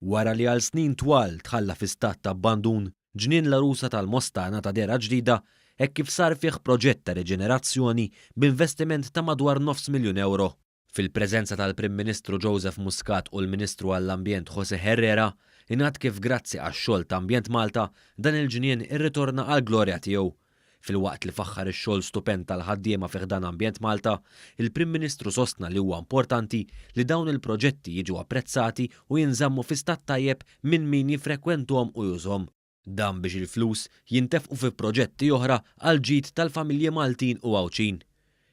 Wara li għal snin twal tħalla fi stat ta' abbandun, Ġnien l-Għarusa tal-Mosta ngħata dehra ġdida hekk kif sar fih proġett ta' riġenerazzjoni b'investiment ta' madwar nofs miljun ewro. Fil-preżenza tal-Prim Ministru Joseph Muscat u l-Ministru għall-Ambjent José Herrera, ingħad kif grazzi għax-xogħol ta' Ambjent Malta, dan il-ġnien irritorna għall-glorja tiegħu. Filwaqt li faħħar ix-xogħol stupend tal-ħaddiema fi ħdan Ambjent Malta, il-Prim Ministru sostna li huwa importanti li dawn il-proġetti jiġu apprezzati u jinżammu fi stat tajjeb minn min jiffrekwenthom u jużhom. Dan biex il-flus jintefqu fi proġetti oħra għall-ġid tal-familji Maltin u Għawdxin.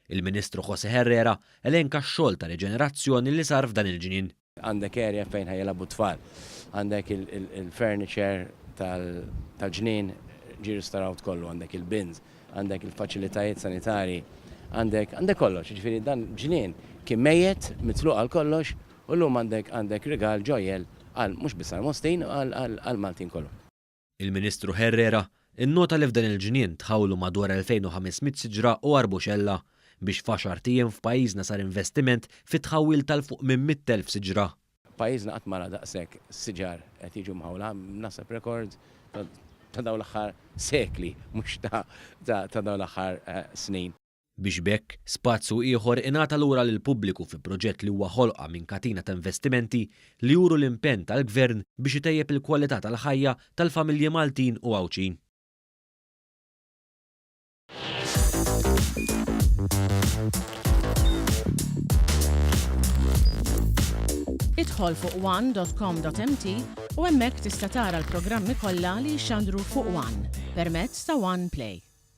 Il-Ministru José Herrera elenka x-xogħol ta' riġenerazzjoni li sar f'dan il-ġnien. Għandek area fejn ħa jilagħbu t-tfal. Għandek il-furniture tal-ġnien ġie ristorawt kollu, għandek il-bins, għandek il-faċilitajiet sanitarji, għandek għandek kollox. Jiġifieri dan ġnien kien mejjet, mitluq għal kollox u llum għandek għandek rigal ġojjel għal mhux biss għall-Mostin għall-Maltin kollu. Il-Ministru Herrera nnota li f'dan il-ġnien tħawlu madwar 2,500 siġra u arbuxella, biex f'għaxart ijiem f'pajjiżna sar investiment fit-tħawwil ta' 'l fuq minn 100,000 siġra. Pajjiżna qatt ma ra daqshekk siġar qed jiġu mħawla, naħseb rekord ta' dawn l-aħħar sekli mhux ta' dawn l-aħħar snin. Biex b'hekk, spazju ieħor ingħata lura lill-pubbliku fi proġett li huwa ħolqa minn katina ta' investimenti li juru l-impenn tal-Gvern biex itejjeb il-kwalità tal-ħajja tal-familji Maltin u Għawdxin. Idħol fuq one.com.mt u hemmhekk tista' tara l-programmi kollha li jixxandru fuq One permezz ta' One Play.